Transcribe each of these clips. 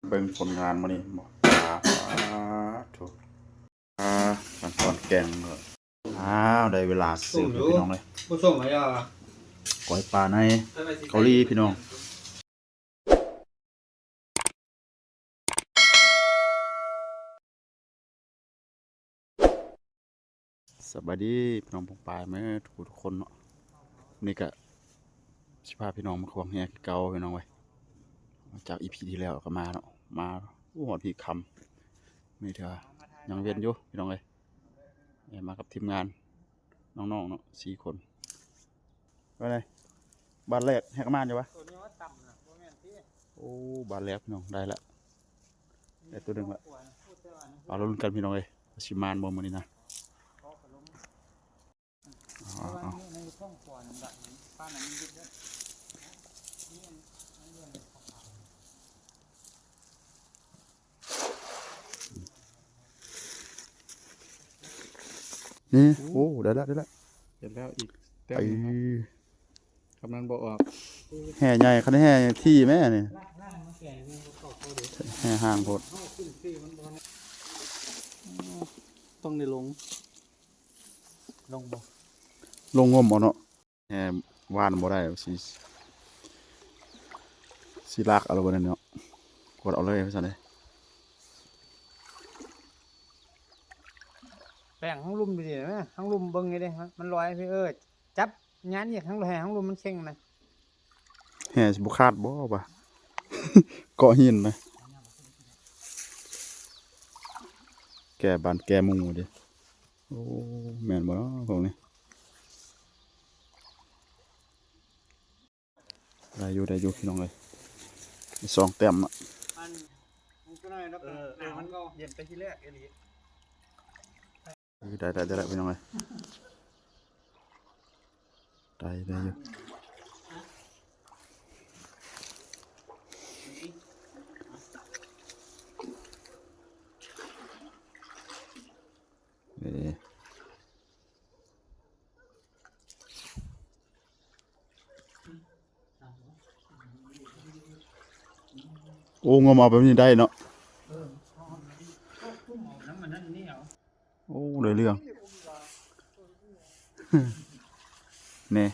ເບິ່ງຜົນງານມື້ນີ້ບໍ່ ປາໂທ້ ອ່າ ຂັ້ນຕອນແກງ ອ້າວ ໄດ້ເວລາເສີບແລ້ວພີ່ນ້ອງເອີຍ ບໍ່ສົ່ງໃຫ້ ກ້ອຍປາໃນເກົາຫຼີພີ່ນ້ອງ. ສະບາຍດີພີ່ນ້ອງປ້ອງປາຍເໝິດທຸກຄົນເນາະ ມື້ນີ້ກະຊິພາພີ່ນ້ອງມາຄວາງແຮ່ຄືເກົ່າພີ່ນ້ອງເອີຍ ຈາກອີພີທີ່ແລ້ວກະມາເນາະ ມາ ໂອ້ ຮອດພີ້ຄ່ຳ ມື້ນີ້ຖືວ່າຍັງເວັນຢູ່ພີ່ນ້ອງເອີຍ ມາກັບທີມງານ ນ້ອງໆເນາະ ສີ່ຄົນ ວ່າໄດ ບາດແລກແຮກມານຢູ່ວະ ໂອ້ ບາດແລກພີ່ນ້ອງ ໄດ້ລະ ໄດ້ໂຕໜຶ່ງລະ ເອົາລຸ້ນກັນພີ່ນ້ອງເອີຍ ວ່າຊິມານບໍ່ມື້ນີ້ນະ ເອົາ ເອົາ ເອົາ. ນີ້ ໂອ້ ໄດ້ລະ ໄດ້ລະ ເຫັນແລ້ວອີກແຕ້ມໜຶ່ງ ຄຳນັ້ນບໍ່ອອກ ແຮ່ໃຫຍ່ ຄັນແຮ່ທີ່ແມ່ນີ້ ແຮ່ຫ່າງໂພດ ຕ້ອງໄດ້ລົງ ລົງບໍ່ ລົງງົມເອົາເນາະ. ແຮ່ຫວ່ານບໍ່ໄດ້ ຊິ ຊິລາກເອົາແລ້ວບໍ່ນັ້ນເນາະ ກວດເອົາເລີຍວ່າຊັ້ນເດ້ ແປ້ງທາງລຸ່ມດີໆນະ ທາງລຸ່ມເບິ່ງນີ້ເດ້ ມັນລອຍ ເອີ ຈັບຍານອີກ ທາງແຮ່ທາງລຸ່ມມັນເຄັ່ງນະ ແຮ່ຊິບໍ່ຂາດບໍ່ວະ ເກາະຫີນນະ ແກ່ບ້ານແກ່ໝູ່ເດ້. ໂອ້ ແມ່ນບໍ່ເນາະພວກນີ້ ໄດ້ຢູ່ ໄດ້ຢູ່ພີ່ນ້ອງເອີຍ ໄດ້ສອງແຕ້ມເນາະ ເອີ ເອີ ມັນເຢັນແຕ່ທີແລກອີ່ຫຼີ ເອີ ໄດ້ ໄດ້ ໄດ້ແລ້ວພີ່ນ້ອງເອີຍ ໄດ້ ໄດ້ຢູ່ ເອີ ໂອ້ ງມເອົາແບບນີ້ໄດ້ເນາະ ໂອ້ ໄດ້ເລື່ອງ ແນ່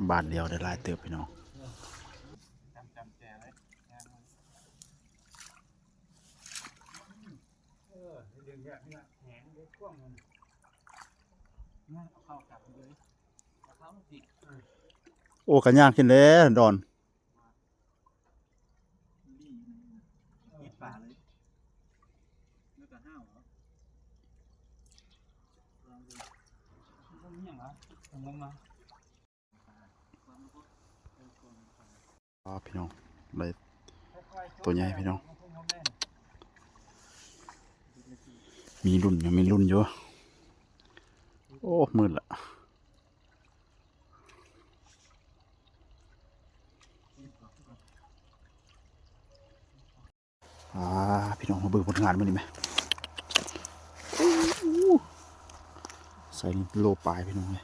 ບາດດຽວໄດ້ຫຼາຍເຕີບພີ່ນ້ອງ ໂອ້ ກະຍາກຂຶ້ນແລ້ວດອນ ອ້າ ພີ່ນ້ອງ ໄດ້ໂຕໃຫຍ່ພີ່ນ້ອງ ມີລຸ້ນຢູ່ ມີລຸ້ນຢູ່ ໂອ້ ມືດລະ ອ່າ ພີ່ນ້ອງມາເບິ່ງຜົນງານມື້ນີ້ແມະ ໃສ່ນີ້ໂລປາຍພີ່ນ້ອງເອີຍ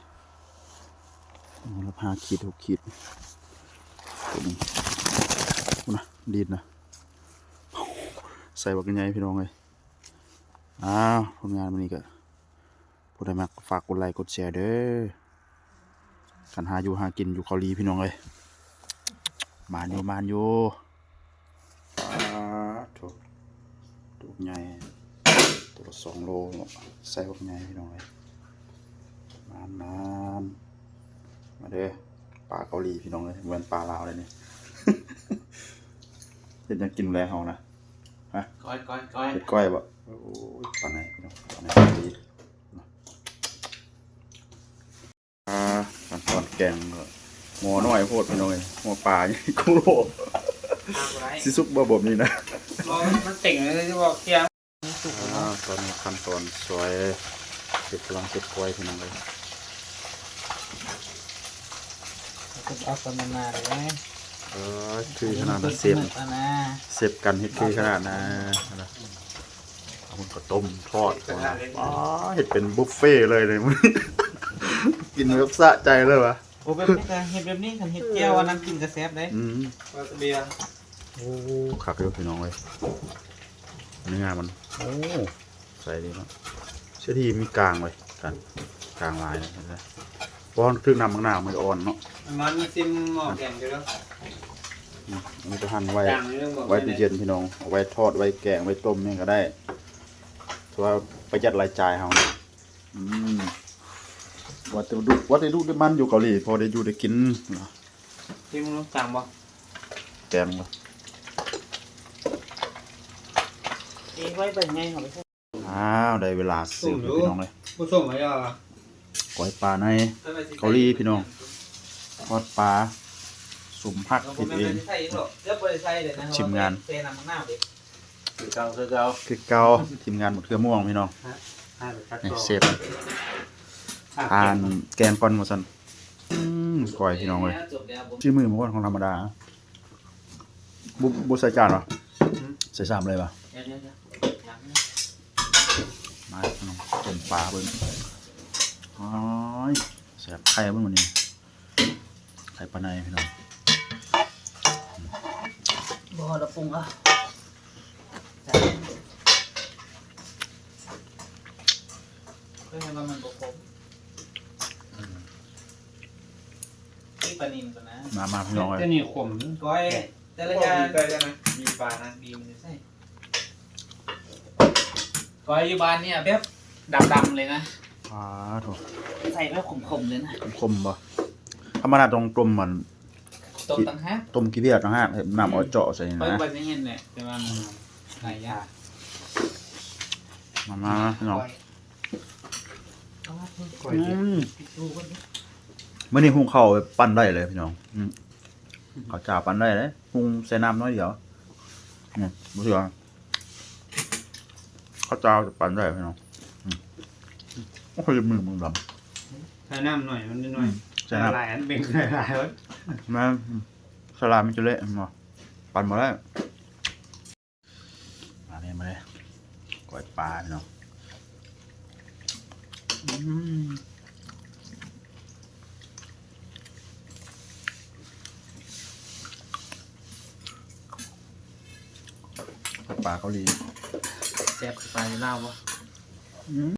ໂລລະຫ້າຂີດຫົກຂີດ ໂຕນີ້ພຸ້ນນະ ດີດນະ ໃສ່ບັກໃຫຍ່ພີ່ນ້ອງເອີຍ ອ້າວ ຜົນງານມື້ນີ້ກະ ຜູ້ໃດມັກກໍຝາກກົດໄລກົດແຊເດີ້ ຄັນຫາຢູ່ຫາກິນຢູ່ເກົາຫຼີພີ່ນ້ອງເອີຍ ໝານຢູ່ ໝານຢູ່ ປາໂທ້ ໂຕໃຫຍ່ ໂຕລະສອງໂລ ໃສ່ບັກໃຫຍ່ພີ່ນ້ອງເອີຍ ໝານໆ ມາເດີ້ ປາເກົາຫຼີພີ່ນ້ອງເອີຍ ບໍ່ແມ່ນປາລາວເດ້ນີ້ ເຮັດຫຍັງກິນແລງເຮົານະ ຮະ ກ້ອຍໆໆ ເຮັດກ້ອຍບໍ່ ໂອ້ຍ ປາໃນພີ່ນ້ອງ ປາໃນເກົາຫຼີ ອ່າ ຂັ້ນຕອນແກງ ໝໍ້ນ້ອຍໂພດພີ່ນ້ອງເອີຍ ໝໍ້ປາໃຫຍ່ໂຄດ ຊິສຸກບໍ່ບົບນີ້ນະ ບໍ່ ມັນເຕັງເລີຍ ຊິບອກຄຽງ ອ່າ ຕອນນີ້ຂັ້ນຕອນຊອຍ ເຮັດກຳລັງເຮັດກ້ອຍພີ່ນ້ອງເອີຍ ເອົາຕອນນານໆເລີຍ ເອີ ຄືຂະໜາດນະ ເຊຟ ເຊຟກັນເຮັດຄືຂະໜາດນະ ເອົາມັນກະຕົ້ມທອດ ປາ ເຮັດເປັນບຸບເຟເລີຍນີ້ ກິນແບບສະໃຈເລີຍຫວາ. ບໍ່ ແບບນີ້ກໍເຮັດແບບນີ້ ຄັນເຮັດແຈ່ວອັນນັ້ນກິນກໍແຊບເດ້. ອືມ ວາຊາບິ ໂອ້ ຄັກຢູ່ພີ່ນ້ອງເອີຍ ເນື້ອມັນ ໂອ້ ໃສ່ດີເນາະ ເສຍທີ່ມີກາງເວີຍ ກາງ ກາງຫຼາຍນະ ເຫັນບໍ່ ເພາະວ່າຖືກນ້ຳໝາກນາວມັນກໍອ່ອນເນາະ. ມັນຊິມໝໍ້ແກງຢູ່ເດີ ອືມ ອັນນີ້ກໍຫັ່ນໄວ້ ໄວ້ຕູ້ເຢັນພີ່ນ້ອງ ເອົາໄວ້ທອດ ໄວ້ແກງ ໄວ້ຕົ້ມຫຍັງກໍໄດ້ ຖືວ່າປະຢັດລາຍຈ່າຍເຮົາ. ອືມ ວ່າແຕ່ດຸ ວ່າແຕ່ດຸດິມັນຢູ່ເກົາຫຼີ ພໍໄດ້ຢູ່ໄດ້ກິນ. ກິນມື້ກາງບໍ່ ແກງບໍ່ ເອ ໄວ້ໄປໄງເຮົາ ອ້າວ ໄດ້ເວລາເສີບແລ້ວພີ່ນ້ອງເອີຍ ຜູ້ຊົມວ່າ ກ້ອຍປາໃນເກົາຫຼີພີ່ນ້ອງ ທອດປາ ສົມຜັກເຮັດເອງ ທີມງານ ຄືເກົ່າ ຄືເກົ່າ ທີມງານບັກເຂືອມ່ວງພີ່ນ້ອງ ແຊບ ອ່ານແກງກ່ອນວ່າຊັ້ນ. ອືມ ກ້ອຍພີ່ນ້ອງເອີຍ ຊີ້ມືບໍ່ຄອນຂອງທຳມະດາ ບໍ່ ບໍ່ໃສ່ຈານຫວາ ໃສ່ຊາມເລີຍຫວາ. ມາພີ່ນ້ອງ ຕົ້ມປາເບິ່ງ ໂອ້ຍ ແຊບ ໄຂ່ເບິ່ງມື້ນີ້ ໄຂ່ປາໃນພີ່ນ້ອງ ບໍ່ຮອດແລ້ວປຸງເອົາ ເພື່ອໃຫ້ວ່າມັນບໍ່ຂົມ ອືມ ທີ່ປານິນກ່ອນນະ ມາ ມາພີ່ນ້ອງເອີຍ ແຕ່ນີ້ຂົມ ກ້ອຍ ແຕ່ລະຢ່າງ ດີປານະ ດີມັນຢູ່ໃສ ກ້ອຍຢູ່ບ້ານນີ້ແບບດຳໆເລີຍນະ ອາໂທ້ ໃສ່ແບບຂົມໆເລີຍນະ ຂົມບໍ່ ທຳມະດາຕ້ອງຕົ້ມມັນ ຕົ້ມຕ່າງຫາກ ຕົ້ມຂີ້ເພຍຕ່າງຫາກ ເຮັດນ້ຳເອົາເຈາະໃສ່ນີ້ນະ ຂ້ອຍເຫັນແຫຼະ ແຕ່ວ່າມັນຫຼາຍຢ່າງ ມາ ມາພີ່ນ້ອງ ອືມ ມື້ນີ້ຫຸງເຂົ້າແບບປັ້ນໄດ້ເລີຍພີ່ນ້ອງ ອືມ ເຂົ້າຈ້າວປັ້ນໄດ້ເດ້ ຫຸງໃສ່ນ້ຳໜ້ອຍດຽວ ອືມ ບໍ່ເຊື່ອ ເຂົ້າຈ້າວຈະປັ້ນໄດ້ພີ່ນ້ອງ ອືມ ໂອ້ຍ ມືມັນດຳ ໃສ່ນ້ຳໜ້ອຍ ມັນໜ້ອຍ ອືມ ໃສ່ນ້ຳຫຼາຍ ອັນເປັນຫຼາຍ ແມ່ນ ອືມ ສະຫຼາຍມັນຈະເລະ ເຫັນບໍ່ ປັ້ນບໍ່ໄດ້. ມາເລີຍ ມາເລີຍ ກ້ອຍປາພີ່ນ້ອງ ອືມ ກ້ອຍປາເກົາຫຼີ ແຊບຄືປາຢູ່ລາວບໍ່? ອືມ